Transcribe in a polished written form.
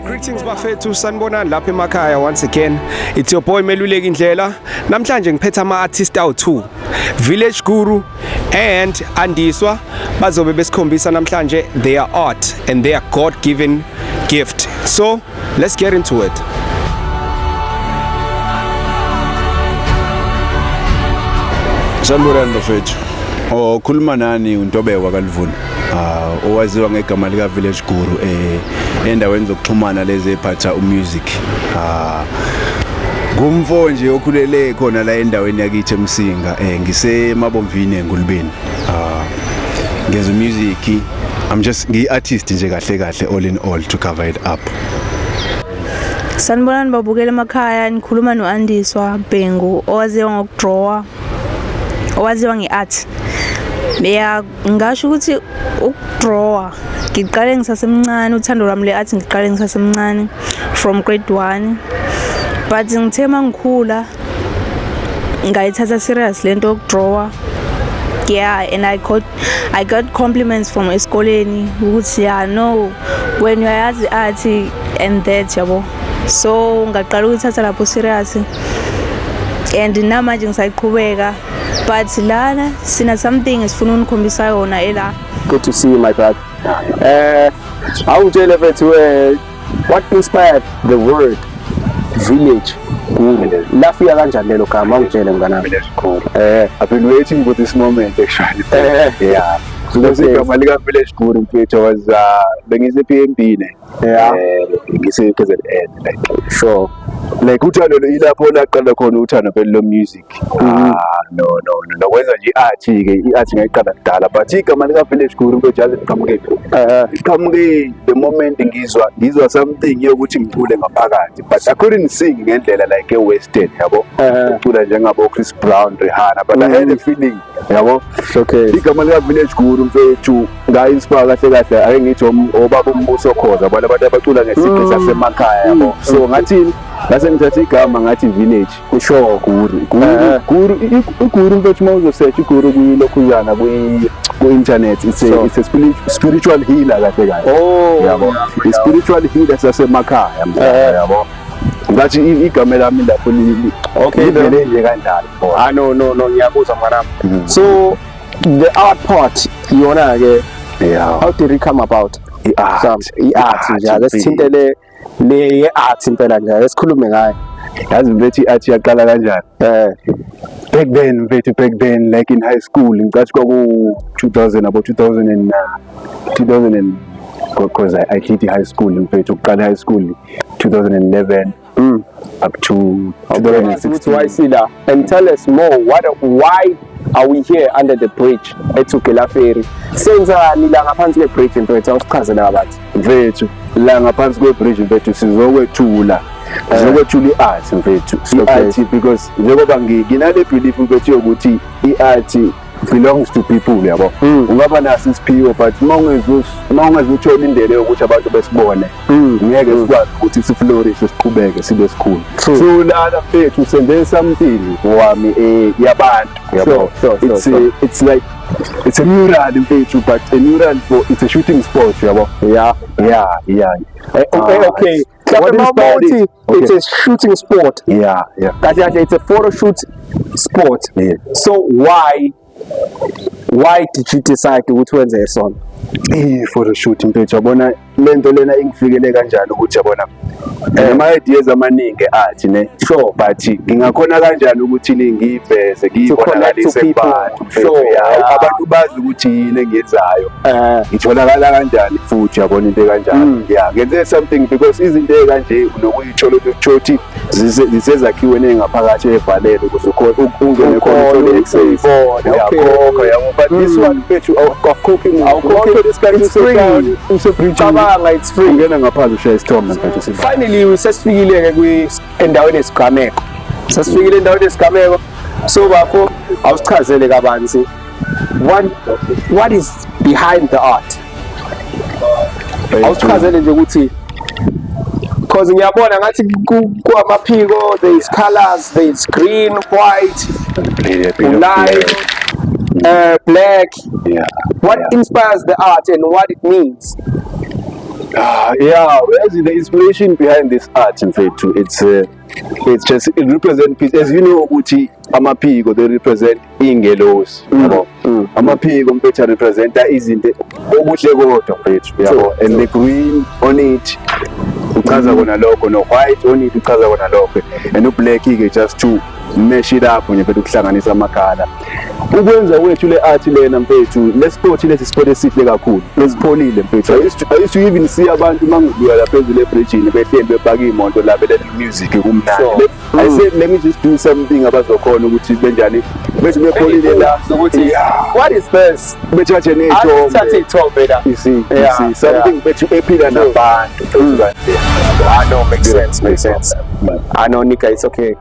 Greetings bafethu, sanibonani lapha emakhaya. Once again, it's your boy Meluleki Indlela. Namhlanje ngiphethe ama artist awu2, Village Guru and Andiswa. Bazobe besikhombisa namhlanje their art and their God given gift. So let's get into it. Sanibonani bafethu. Oh, khuluma nani uNtobeko kaLivuna. Ah, owaziwa ngegama lika Village Guru endaweni zokuxhumana lezi ephatha umusic. Ah, ngumfo nje okhulele khona la endaweni yakithi eMsinga, ngisemabomvini eNgulubeni. Ah, ngenza music. I'm just ngi-artist nje kahle kahle, all in all, to cover it up. Sanibonani babukela emakhaya, nikhuluma no-Andiswa Bhengu, owaziwa ngokudrawa, owaziwa nge-art. Ya, ngasho ukuthi ukudrawa ngiqale ngisasemncane, uthando lwami le-art ngiqale ngisasemncane from grade 1, but ngithe mangikhula ngayithatha serious lento yokudrawa. Yeah, and I got compliments from esikoleni ukuthi, yeah, no, when uyayazi art and that, yabo. So ngaqala ukuyithatha lapho serious and namanje ngisayiqhubeka, but lana sina something esifuna ukunikhombisa yona ela. Good to see you, my brother. Awutshele mfethu, what inspired the word Village Guru? Lafika kanjani lelo gama? Awutshele, mnganami. Village Guru. I've been waiting for this moment, actually. Yeah. Because igama lika Village Guru, mfethu, was bengise PMB ne. Ngise KZN, like like uthando ilapho laqala khona uthando phela lo music. Ah, no, nokwenza nje i-art ke, i-art ngayiqala kudala, but igama lika Village Guru, mfethu, yazi liqhamuke liqhamuke the moment ngizwa something yokuthi ngicule ngaphakathi, but I couldn't sing ngendlela like a western, yabo, ucula njengabo Chris Brown, Rihanna, but I had a feeling, yabo. Igama lika Village Guru, mfethu, nga-inspire kahle kahle, ake ngithi obaba uMbuso Khoza, abantu abacula ngesigqi sasemakhaya, yabo. So ngathini, ngase ngithatha igama ngathi Village Guru, Guru, Guru, iguru, mfethu, uma uzosearch iguru kwilokhuzana ku-internet, it's a it's a spiritual healer kahle kahle. Yabo, i-spiritual healer sasemakhaya, mzala, yabo. Ngathi igama lami lapho livele nje kanjalo. Ah, no, ngiyakuzwa, mnganami. So the art part yona ke, how did it come about? I-art. I-art nje, ake sithinte le ye-art impela nje, ake sikhulume ngayo. Yazi mfethu, i-art yaqala kanjani? Back then, mfethu, back then, like in high school, ngicathi kwaku 2000, about 2000 and 2000 and, because I did high school, mfethu, ukuqala high school 2011 up to Ukuthi 2016. why sila, and tell us more, what why are we here under the bridge eTugela Ferry? Senzani la ngaphansi kwe-bridge, mfethu? Awusichazele kabanzi. Mfethu, la ngaphansi kwe-bridge, mfethu, sizokwethula i-art, mfethu, i-art, because njengoba nginale belief, mfethu, yokuthi i-art belongs to people, yabo. Ungaba naso isiphiwo, but uma ungezuthola indlela yokuthi abantu besibone, ngeke sikwazi ukuthi siflourish, siqhubeke sibe sikhulu. So lana, mfethu, senze something wami yabantu, yabo. It's a, it's like it's a mural, mfethu, but a mural for, it's a shooting sport, yabo. Yeah. Okay. What Mhlawumbe inspired mawuthi it? Okay. it's a shooting sport. Kahle kahle it's a photo shoot sport. So why did you decide ukuthi wenze sona? I-photo shoot, mfethu, yabona lento lena ingifikele kanjani, ukuthi yabona nama-ideas amaningi e-art ne, but ngingakhona kanjani ukuthi ngiyiveze, ngiyibonakalise Connect to people. kubantu, mfethu, abantu bazi ukuthi yini engiyenzayo, ngitholakala kanjani futhi, yabona, into ekanjalo. Yeah, ngenze something because izinto ey'kanje unokuyithola ukuthi zisezakhiweni ey'ngaphakathi evalele ukuze ungene khona uthole access. Uyibone, okay. Uyakhokha, yabo, but this one, mfethu, awukhokhi muntu. Awukhokhi, Uthola isikhathi it's free. usetown, usebridge, Cabanga, it's free. ungena ngaphandle, ushaya isithombe, mfethu, sibale. Finally sesifikile ke kwi endaweni yesigameko. Sesifikile endaweni yesigameko. So bafo, awusichazele kabanzi. What is behind the art? Awusichazele nje ukuthi, because ngiyabona ngathi kuamaphiko, there is colors, there is green, white, light, black. What inspires the art and what it means? Ah, yeah, as the inspiration behind this art, mfethu, it's just it represent peace. As you know ukuthi amaphiko, they represent ingelosi, yabo. Amaphiko, mfethu, representa izinto okuhle kodwa, mfethu, yabo. And the green on it uchaza kona lokho, no white on it uchaza kona lokho, and ublack ke, just to mesh it up nje, mfethu, ukuhlanganisa amakhala. Ukwenza kwethu le art lena, mfethu, le spot lesi, spot esihle kakhulu, esipholile, mfethu. I used to even see abantu mangibuya la phezulu ebridgini behleli bepaka imoto la, belalela music, kumnandi. I said, "Let me just do something abazokhona ukuthi benjani, bethi bepholile la." Ukuthi what is this? Bethathe ney'thombe. Athathe iy'thombe la. You see, you see something bethu ephila nabantu, mfethu, kanje. Ah, no, makes sense, makes sense. Ah, no, Nika, it's okay.